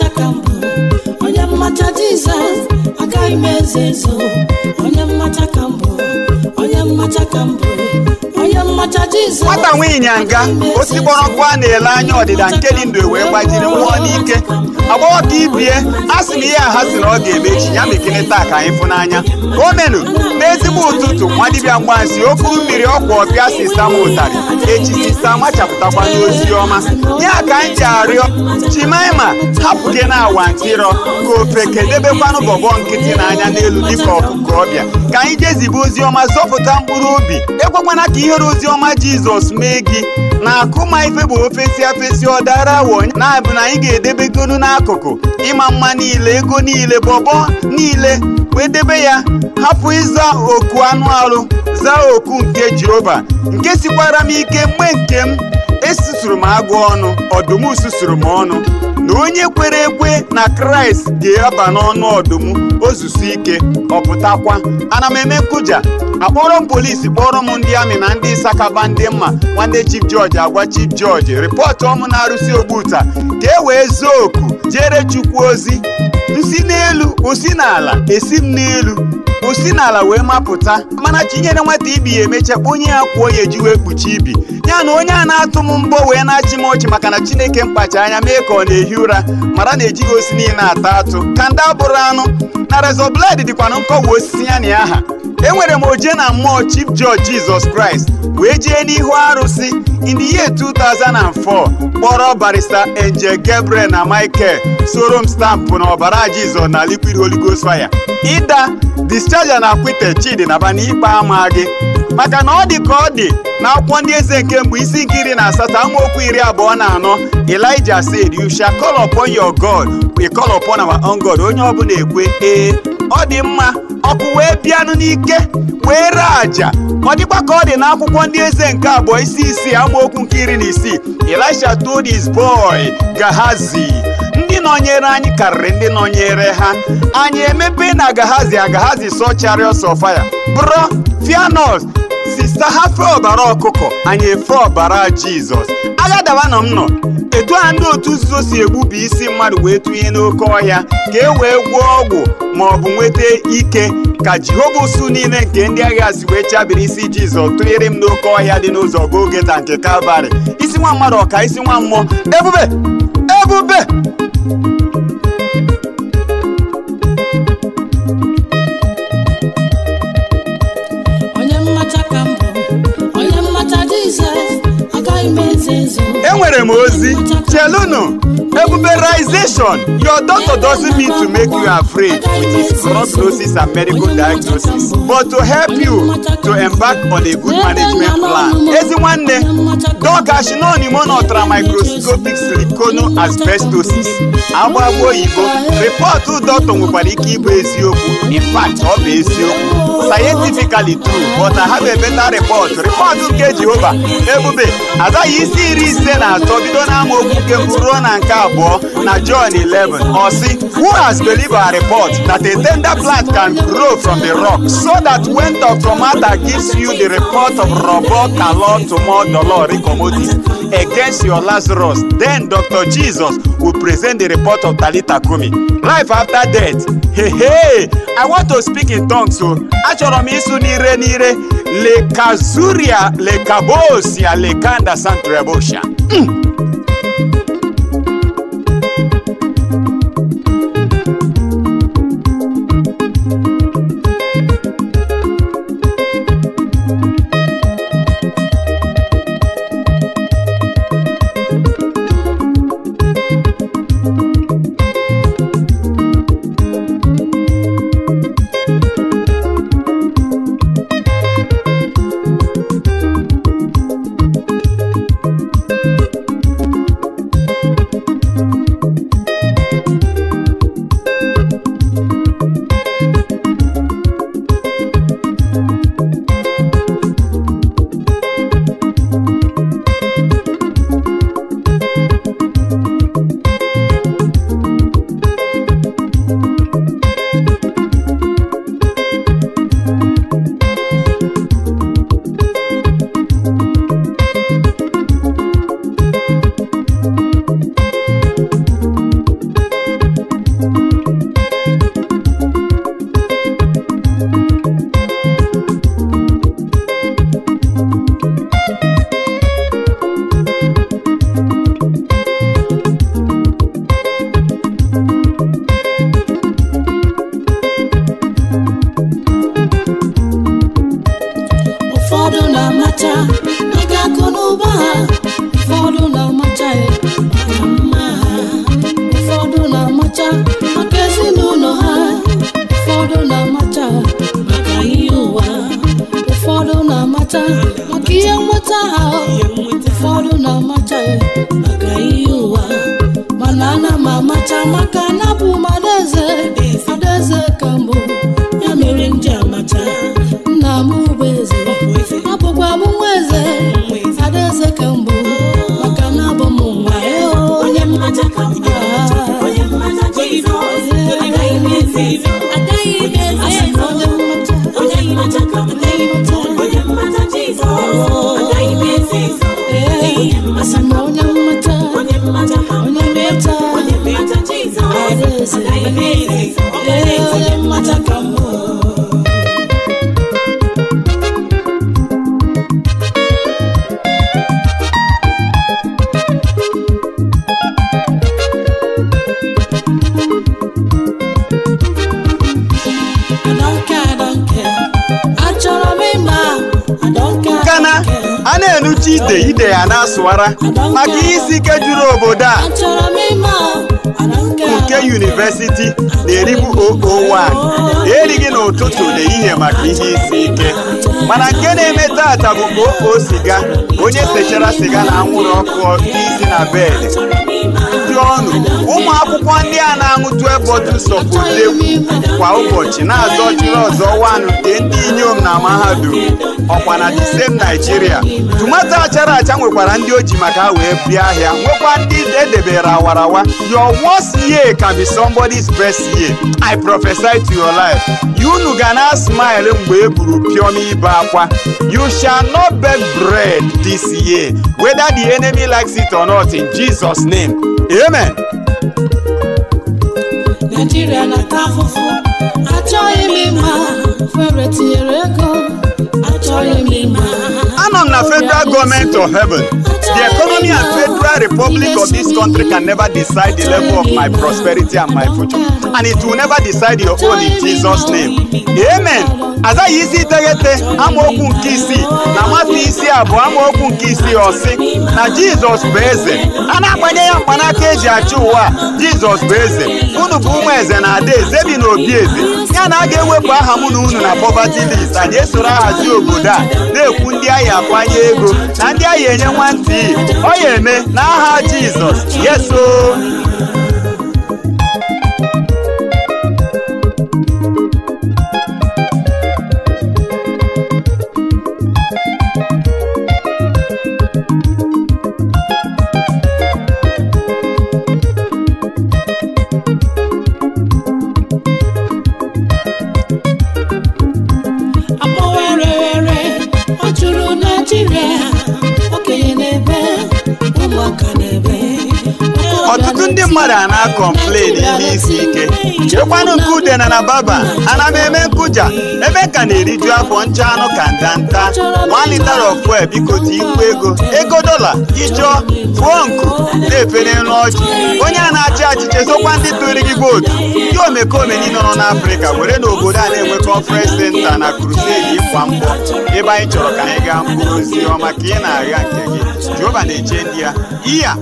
mmacha ka mbụ, onye mmacha Jizọs, agaghị m ezo ezo. Onye mmacha ka mbụ, onye mmacha ka mbụ, onye mmacha Jizọs. Nwata nwe ịnyanga osi kpọrọ ọkụ a na-ele anya ọdịda nke dị ndụ wee gbajiri nwụọ n'ike. Agbọghọ ka ibie a sị na ihe a ha sị na ọ ga-emechi ya mekene taa ka anyị fụ n'anya. O menu n'ezigbo ụtụtụ nwa dibịa mgbansi okuru mmiri ọkwa ọpịa sista m ụtarị echi sista machapụtakwa n'ozi ọma. Ya ka anyị ji arịọ Chimaima hapụ gị na awantịrọ ka ofe kedebekwanụ bọbọ nkịtị n'anya n'elu dịka ọkụkọ ọbịa ka anyị jezibe ozi ọma zọpụta mkpụrụ obi. Ekwekwana ka ihere ozi ọma Jizọs mee gị na akụma ife bụ ofesi afesi ọdara awọ na-abụ na anyị ga-edebegonu n'akụkụ ịma mma niile, ego niile, bọbọ niile wee debe ya, hapụ ịza oku anụ arụ, zaa oku nke Jehova nke sikwara m ike mgbe nke m esusuru m agụ ọnụ, ọdụm susuru m ọnụ, na onye kwere ekwe na Kraịst ga-aba n'ọnụ ọdụm ozuzu ike ọpụtakwa. Ana m eme nkụja, akpọrọ m polisi, kpọrọ m ndị amị na ndị sakaba ndị mma. Nwanne Chief George agwa Chief George rịpọtụ ọmụ na-arụsi ogbuta ka e wee zuo oku jere Chukwu ozi. Nsi n'elu osi n'ala, esi m n'elu osi n'ala wee mapụta, mana chinyere nwata ibi ya emecha onye ya kwuo ya eji wee kpuchi ibi ya na onye a na-atụ m mbọ wee na-achị m ọchị maka na Chineke mkpacha anya mee ka ọ na-ehi ụra mara na ejighị osi niile ata atụ ka ndị abụrụ anụ na razor blade dịkwanụ nkọwa osisi ya na ya ha. Enwere m oje na mmụọ Chief George Jesus Christ wee jee n'ihu arụsị in the year 2004 kpọrọ barista Angel Gabriel na Michael soro m stampụ na ọbara Jizọs na liquid Holy Ghost fire ịda discharge na akwite Chidi na ba n'ikpe ama gị maka na ọ dị ka ọ dị n'akwụkwọ ndị eze nke mbụ isi nke 18 amaokwu 24 Elijah said you shall call upon your God, we call upon our own God. Onye ọbụla ekwe ee ọ dị mma. Ọkụ wee bịanụ n'ike wee ree àjà. Ọ dịkwa ka ọ dị n'akwụkwọ ndị eze nke abụọ isi 6 amaokwu nke 16 Elisha told his boy Gehazi, ndị nọnyere anyị karịrị ndị nọnyere ha. Anyị emepe na Gehazi, Gehazi saw chariots of fire. Bro, fear not. Sista ha fe ọbara ọkụkọ, anyị efe ọbara Jizọs. Agha dawa nọ m nọ etu a ndị otu nzuzo si egbubi isi mmadụ wee tụnye n'oke ọhịa ka e wee gwọọ ọgwụ ma ọ bụ nweta ike ka Jehova usu niile nke ndị agha si wee chabiri isi Jizọs tụnyere m n'oke ọhịa dị n'ụzọ Golgota nke Kalvarị. Isi nwa mmadụ ọka isi nwa mmụọ. Ebube ebube. Onye mmacha ka mbụ, onye mmacha Jizọs, agaghị m ezo ezo. Enwere m ozi chelunu. Ebuberization. Your doctor doesn't mean to make you afraid with his prognosis and medical diagnosis, but to help you to embark on a good management plan. Ezi nwanne, Dọkashinonimo ultramicroscopic silicono asbestosis. Agbagbo oyibo, rịpọtụ dọkịta nwekwara ike ịbụ eziokwu. In fact, ọ bụ eziokwu. Scientifically true, but I have a better report. Rịpọtụ nke Jehova. Ebube, azaghị isi 53 bido n'amaokwu nke mbụ ruo na nke abụọ na John 11. Ọ sị, who has believed our report that a tender plant can grow from the rock, so that when Dr. Martha gives you the report of Robo Kalo Tumo Dolor Ricomotis against your Lazarus, then Dr. Jesus will present the report of Talitha Kumi. Life after death. Hey, hey, I want to speak in tongues, so achọrọ m ịsụ n'ire n'ire le kazuria le kabosia le kanda santrebosha. na-amacha maka ihe nweta ha, ụfọdụ na-amacha maka ihe ụwa, mana ana m amacha maka na abụ m adaeze, adaeze ka mbụ, ya mere m ji amacha. Nna m bụ eze, abụkwa m nwa eze, adaeze ka mbụ, maka na abụ m nwa onye mmacha ka mbụ. Onye mmacha Jizọs, agaghị m eze ezo, agaghị m eze ezo. Onye mmacha ka mbụ, onye mmacha Jizọs, agaghị m eze ezo. Onye mmacha, onye mmacha, onye mmacha, onye mmacha Jizọs, agaghị m eze ezo. Onye mmacha ka mbụ. Nkana a na-enuche ide ide ya na-asụwara maka isi ike juru obodo a nke yunivesiti na-eribu 001 erighị n'ụtụtụ na ehihie maka ihe isi ike, mana nke na-eme tata bụ oo siga, onye sechara siga na anwụrụ ọkụ isi na bed dị ọnụ. Ụmụ akwụkwọ ndị a na-aṅụ 12 bottles of odegwu kwa ụbọchị na-azọ chiri ọzọ 1 nke ndị inyom na mahadum ọkwa na the same Nigeria. Tomato achara acha nwekwara ndị o ji maka ha wee bịa ahịa, nwekwa ndị edebere awarawa. Your worst year can be somebody's best year. I prophesy to your life. Unu ga na smile mgbe e buru pịọm ibe akwa. You shall not beg bread this year, whether the enemy likes it or not, in Jesus' name. Amen. Nigeria na-ata afụfụ, achọghị m ịma, fere tinyere ego, achọghị m ịma. Anọ m na federal government of heaven. The economy and federal republic of this country can never decide the level of my prosperity and my future, and it will never decide your own in Jesus' name. Amen. Azaghị isi iteghete amaokwu nke isii na nwata isi abụọ amaokwu nke isii ọsị na Jizọs bụ eze. A na-agbanye ya mkpanaka eji achị ụwa. Jizọs bụ eze. Unu bụ ụmụ eze na ada eze bi n'obi eze. Ya na a ga-ewepụ aha mụ na unu na poverty list. Anyị esoro ahazi obodo a na-ekwu ndị ahịa akwanye ego na ndị ahịa enye nwantị. Ọ ya eme n'aha Jizọs. Yes o. Ọtụtụ ndị mmadụ a na-akọmplen ihe isi ike. Chekwanụ nke udena na baba, ana m eme nkụja, ebe ka na-eriju afọ ncha anụ ka ndanta. 1 liter of fuel biko tikwu ego, ego dọla ịchọọ fụọ nku na-efe n'elu ọjị. Onye a na-achị achịcha sokwa ndị tụrụ gị vootu. Ndị omekome niile nọ n'Afrịka were n'obodo a na-enwe conference center na crusade ịkwa mbọ ebe anyị chọrọ ka anyị gaa mkpụrụ ozi ọma ka ị na-agha nke gị. Jehova na-eche ndị ya. Iya.